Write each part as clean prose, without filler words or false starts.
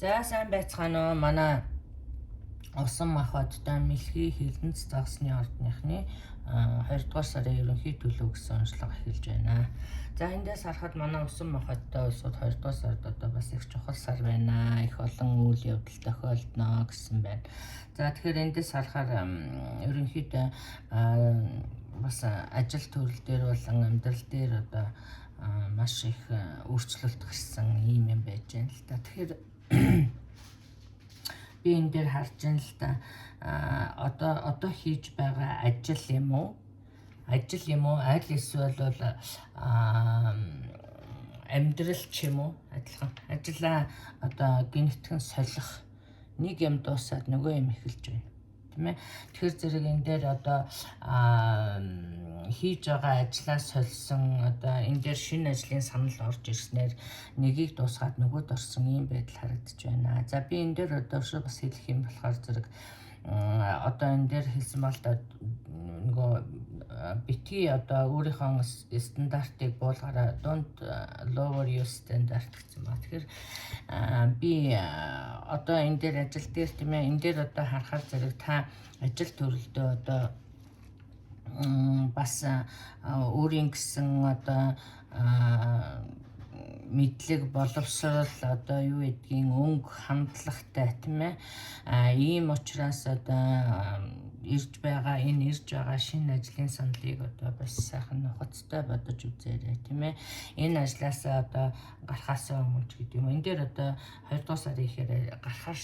За, сайн байцгаана уу? Манай Усан махбодтой Мэлхий Хилэнц загасны ордныхны 2 дугаар сарын ерөнхий төлөв гэсэн онцлог эхэлж байна. За, эндээс харахад манай Усан махбодтой улсууд 2 дугаар сард одоо бас их чухал сар байна. Их олон үйл явдал тохиолдоно гэсэн байна. За, тэгэхээр эндээс харахаар ерөнхийдөө бас ажил төрөл дээр болон амьдрал дээр одоо маш их өөрчлөлт гарсан ийм юм байж байна л та. Тэгэхээр би энэ дээр харж байна л да. Одоо хийж байгаа ажил юм уу, аль эсвэл бол амьдрал ч юм уу, адилхан ажлаа одоо гэнэтхэн солих, нэг юм дуусаад нөгөө юм эхэлж байна, тийм ээ. Тэгэхээр зэрэг энэ дээр одоо хийж байгаа ажлаа сольсон, одоо энэ дээр шинэ ажлын санал орж ирснээр нэгийг дуусгаад нөгөөд орсон ийм байдал харагдаж байна. За, би энэ дээр одоо өшөө бас хэлэх юм болохоор зэрэг одоо энэ дээр хэлсэн бол та нөгөө битгий одоо өөрийнхөө стандартыг буулгаараа, "Don't lower your standard" гэсэн ба. Тэгэхээр би одоо энэ дээр ажил дээр, тийм ээ, энэ дээр одоо харахаар зэрэг та ажил төрөлдөө одоо бас өөрийн гэсэн одоо мэдлэг, боловсрол, одоо юу гэдгийг, өнгө хандлагатай, тийм ээ. А ийм учраас одоо ирж байгаа энэ ирж байгаа шинэ ажлын саналыг одоо бас сайхан нухацтай бодож үзээрэй, тийм ээ. Энэ ажлаасаа одоо гарахаасаа өмнө ч гэдэг юм. Энэ дээр одоо 2 дугаар сарын ихээр гарахаар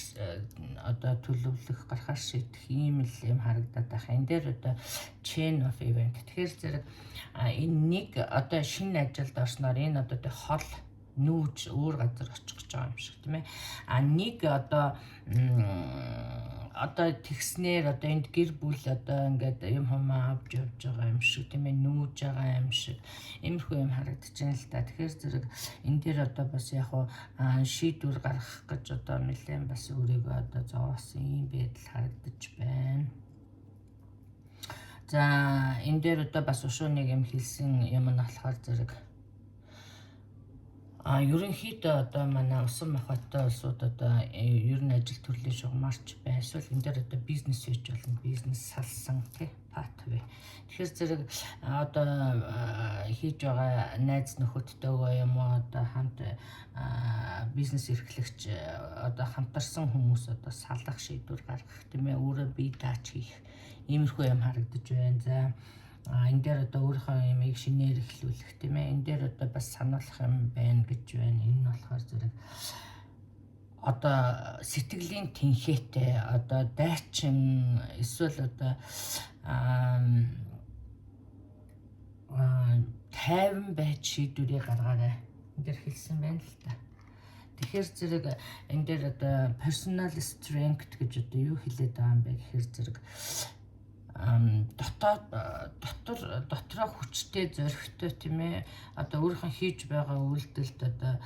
одоо төлөвлөх, гарахаар шийдэх ийм л юм харагдаад байх. Энэ дээр одоо chain of event. Тэгэхээр зэрэг энэ нэг одоо шинэ ажилд орсноор энэ одоо тэг хол нүүж өөр газар очих гэж байгаа юм шиг, тийм ээ. А нэг одоо тэгснээр одоо энд гэр бүл одоо ингээд юм хумаа авч явж байгаа юм шиг, тийм ээ, нүүж байгаа юм шиг иймэрхүү юм харагдаж байна л да. Тэгэхээр зэрэг энэ дээр одоо бас яг уу шийдвэр гаргах гэж одоо нэлээд бас өөрийгөө одоо зовоосон ийм байдал харагдаж байна. За, энэ дээр одоо бас өшөө нэг юм хэлсэн юм нь болохоор зэрэг ерөнхийдөө одоо манай Усан махбодтой улсууд одоо ер нь ажил төрлийн шугамарч бай. Эсвэл энэ дээр одоо бизнес хийж болно. Бизнес салсан, тий, pathway. Тэгэхээр зэрэг одоо хийж байгаа найз нөхөдтэйгөө юм уу, одоо хамт бизнес эрхлэгч, одоо хамтарсан хүмүүс одоо салах шийдвэр гаргах, тийм ээ, өөрөө бие дааж хийх иймэрхүү юм харагдаж байна. За, энэ дээр одоо өөрийнхөө юмыг шинээр эхлүүлэх, тийм ээ, энэ дээр одоо бас сануулах юм байна гэж байна. Энэ нь болохоор зэрэг одоо сэтгэлийн тэнхээтэй, одоо дайчин эсвэл одоо тайван байж шийдвэрийг гаргаарай. Энэ дээр хэлсэн байна л та. Тэгэхээр зэрэг энэ дээр одоо personal strength гэж одоо юу хэлээд байгаа юм бэ гэхээр зэрэг дотоод дотор дотроо хүчтэй, зоригтой, тийм ээ, одоо өөрийнхөө хийж байгаа үйлдэлд одоо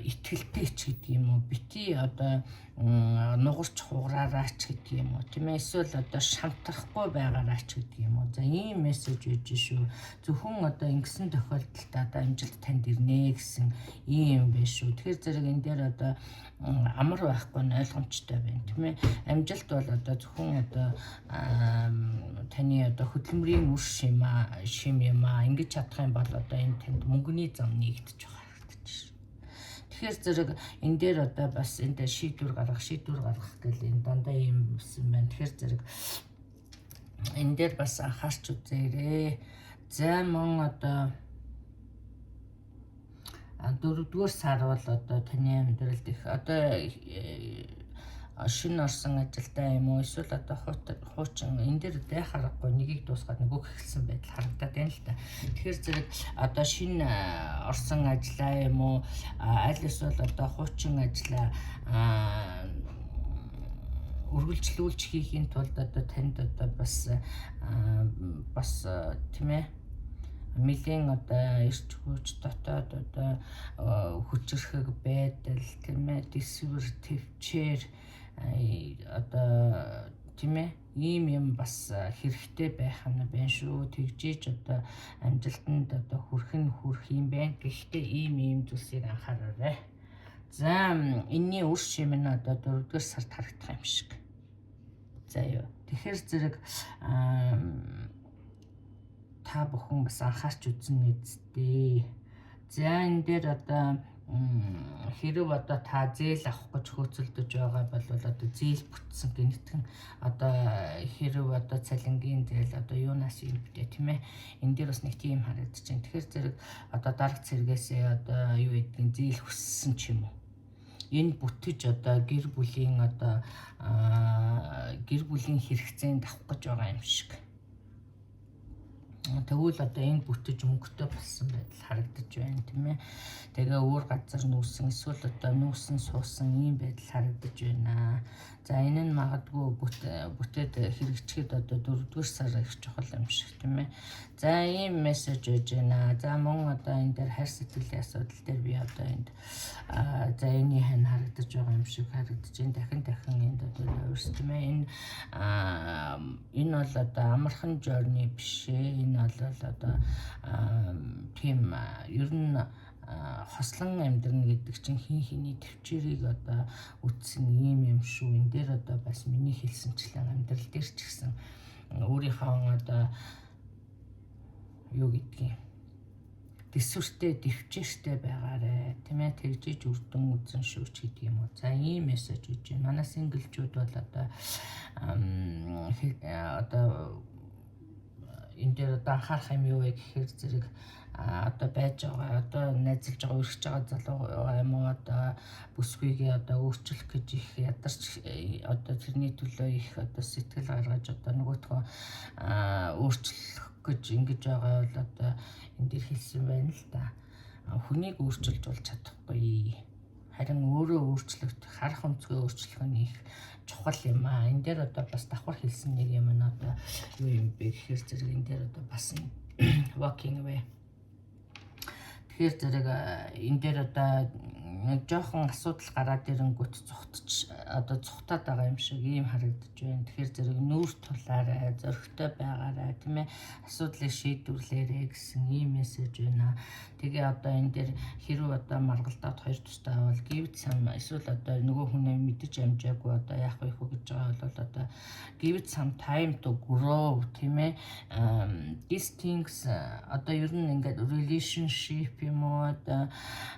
итгэлтэй ч гэдэг юм уу, битгий одоо нугарч хугараараа ч гэдэг юм уу, тийм ээ, эсвэл одоо шамтрахгүй байгаараа ч гэдэг юм уу. За, ийм мессеж байж шүү. Зөвхөн одоо ингэсэн тохиолдолд одоо амжилт танд ирнэ гэсэн ийм юм байна шүү. Тэгэхээр зэрэг энэ дээр одоо амар байхгүй нь ойлгомжтой байна, тийм ээ. Амжилт бол одоо зөвхөн одоо таны одоо хөдөлмөрийн үр шим юм аа. Ингэж чадах юм бол одоо энэ танд мөнгөний зам нээгдэж байгаа харагдаж байна. Тэгэхээр зэрэг энэ дээр одоо бас энэ дээр шийдвэр гаргах, шийдвэр гаргах гэл энэ дандаа юм юм байна. Тэгэхээр зэрэг энэ дээр бас анхаарч үзээрэй. За, мөн одоо дөрөвдүгээр сар бол одоо таны амьдралд их одоо шинэ орсон ажилдаа юм уу, эсвэл одоо хуучин, энэ дээр дайх аргагүй нэгийг дуусгаад нөгөөх эхэлсэн байдал харагдаад байна л та. Тэгэхээр зэрэг одоо шинэ орсон ажлаа юм уу, аль эсвэл одоо хуучин ажлаа үргэлжлүүлж хийхийн тулд одоо танд одоо бас, тийм ээ, нэлийн одоо эрч хүч, дотоод одоо хүчирхэг байдал, тийм ээ, дэсвэр тэвчээр одоо, тийм ээ, ийм юм бас хэрэгтэй байх нь байна шүү. Тэгжээж одоо амжилтанд одоо хүрэх нь хүрэх юм байна. Гэхдээ ийм ийм зүйлсийг анхаараарай. За, энэний үр шим нь одоо 4-р сард харагдах юм шиг. За юу. Тэгэхээр зэрэг та бүхэн бас анхаарч үзнэ үсттэй. За, энэ дээр одоо хэрэг одоо та зээл авах гэж хөөцөлдөж байгаа бол одоо зээл бүтсэн гэнэтхэн, одоо хэрэг одоо цалингийн зээл, одоо юунаас юм бэ, тийм ээ, энэ дээр бас нэг тийм харагдаж байна. Тэгэхээр зэрэг одоо дарга цэргээсээ одоо юу гэдгийг зээл хүссэн ч юм уу, энэ бүтэж одоо гэр бүлийн хэрэгцээнд авах гэж байгаа юм шиг. Тэгвэл одоо энэ бүтэж мөнгөтэй болсон байдал харагдаж байна, тийм ээ. Тэгээ өөр газар нүүсэн эсвэл одоо нүүсэн суусан ийм байдал харагдаж байна. За, энэ нь магадгүй бүтээд хэрэгжихэд одоо 4-р сар их чухал юм шиг, тийм ээ. За, ийм мессеж өгж байна. За, мөн одоо энэ дээр хайр сэтгэлийн асуудал дээр би одоо энд за энэний хань харагдаж байгаа юм шиг харагдаж байна. Дахин дахин энд одоо lovers, тийм ээ. Энэ бол одоо амархан journey биш ээ. Энэ бол одоо тийм ер нь хослон амьдрна гэдэг чинь хин хиний төвчээрийг одоо үтсэн ийм юм шүү. Энэ дээр одоо бас миний хэлсэнчлэн амьдрал дээр ч гэсэн өөрийнхөө одоо юу гэдгийг төсвөртэй, дэвчээртэй байгаарэ, тийм ээ, тэгжиж үр дүн үзэн шүү ч гэдэг юм уу. За, ийм мессеж өгч байна. Манай single чүүд бол одоо энэ дээр одоо анхаарах юм юу вэ гэхээр зэрэг одоо байж байгаа, одоо найзалж байгаа, өргөж байгаа залуу юм уу, одоо бүсгүйгээ одоо өөрчлөх гэж их ядарч, одоо тэрний төлөө их одоо сэтгэл гаргаж, одоо нөгөөтгөө өөрчлөх гэж ингэж байгаа бол одоо энэ дэр хэлсэн байна л да. Хүнийг өөрчилж бол чадахгүй. Харин өөрөө өөрчлөгдөх, харах өнцгөө өөрчлөх нь их чухал юм аа. Энэ дээр одоо бас давхар хэлсэн нэг юм нь одоо юу юм бэ гэхээр зэрэг энэ дээр одоо бас walking away. Тэгэхээр зэрэг энэ дээр одоо нэг жоохон асуудал гараад ирэнгүүт зүхтч одоо зүхтаад байгаа юм шиг ийм харагдаж байна. Тэгэхээр зэрэг нүүр тулаарай, зоригтой байгаарай, тийм ээ, асуудлыг шийдвэрлээрэй гэсэн ийм мессеж байна. Тэгээ одоо энэ дээр хэрв одоо маргалдаад хоёр тустай бол give it some, эсвэл одоо нөгөө хүнээ мэдэж амжаагүй, одоо яах вэ хөө гэж байгаа бол одоо give it some time to grow, тийм ээ. These things одоо ер нь ингээд relationship юм уу, одоо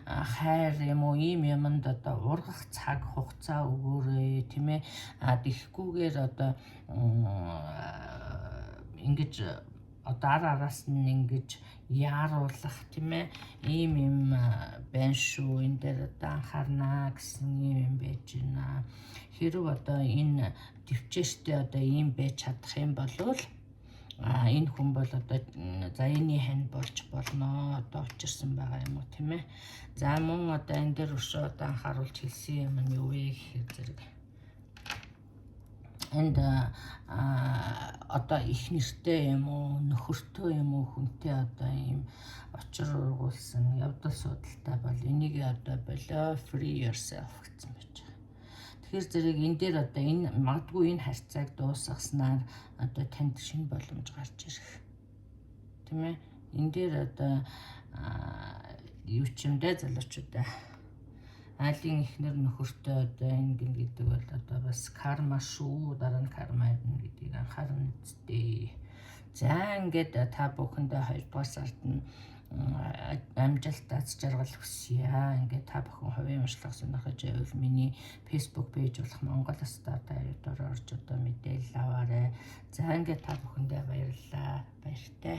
хайр юм уу, ийм юмд одоо ургах цаг хугацаа өгөөрэй, тийм ээ. А тэгэхгүйгээр одоо ингэж одоо ар араас нь ингэж яаруулах, тийм ээ, ийм юм байна шүү. Энэ дээр одоо анхаарнаа гэсэн ийм юм байж байна. Хэрв одоо энэ төвчээртэй одоо ийм байж чадах юм болвол энэ хүн бол одоо за энэний хань болж болно, одоо учирсан байгаа юм уу, тийм ээ. За, мөн одоо энэ дээр өшөө одоо анхааруулж хэлсэн юм нь юу вэ гэхээр зэрэг энд одоо их нэртэй юм уу, нөхөртөө юм уу, хүнтэй одоо ийм учир ургуулсан явдал судалтай бол энийг одоо болоо, free yourself гэсэн байж байгаа. Тэгэхээр зэрэг энэ дээр одоо энэ магадгүй энэ харьцааг дуусгаснаар одоо танд шинэ боломж гарч ирэх. Тийм ээ. Энэ дээр одоо юу ч юм дээ, залуучуудаа, айлын эхнэр нөхөртөө одоо ингэн гэдэг бол одоо бас карма шүү, дараа нь карма ирнэ гэдгийг анхаарна үсттэй. За, ингээд та бүхэндээ 2 дугаар сард нь амжилт, аз жаргал хүсье. Ингээд та бүхэн хувийн уншлага сонирхож байвал миний Facebook page болох Монгол Star Diary-д орж одоо мэдээлэл аваарай. За, ингээд та бүхэндээ баярлалаа. Баяртай.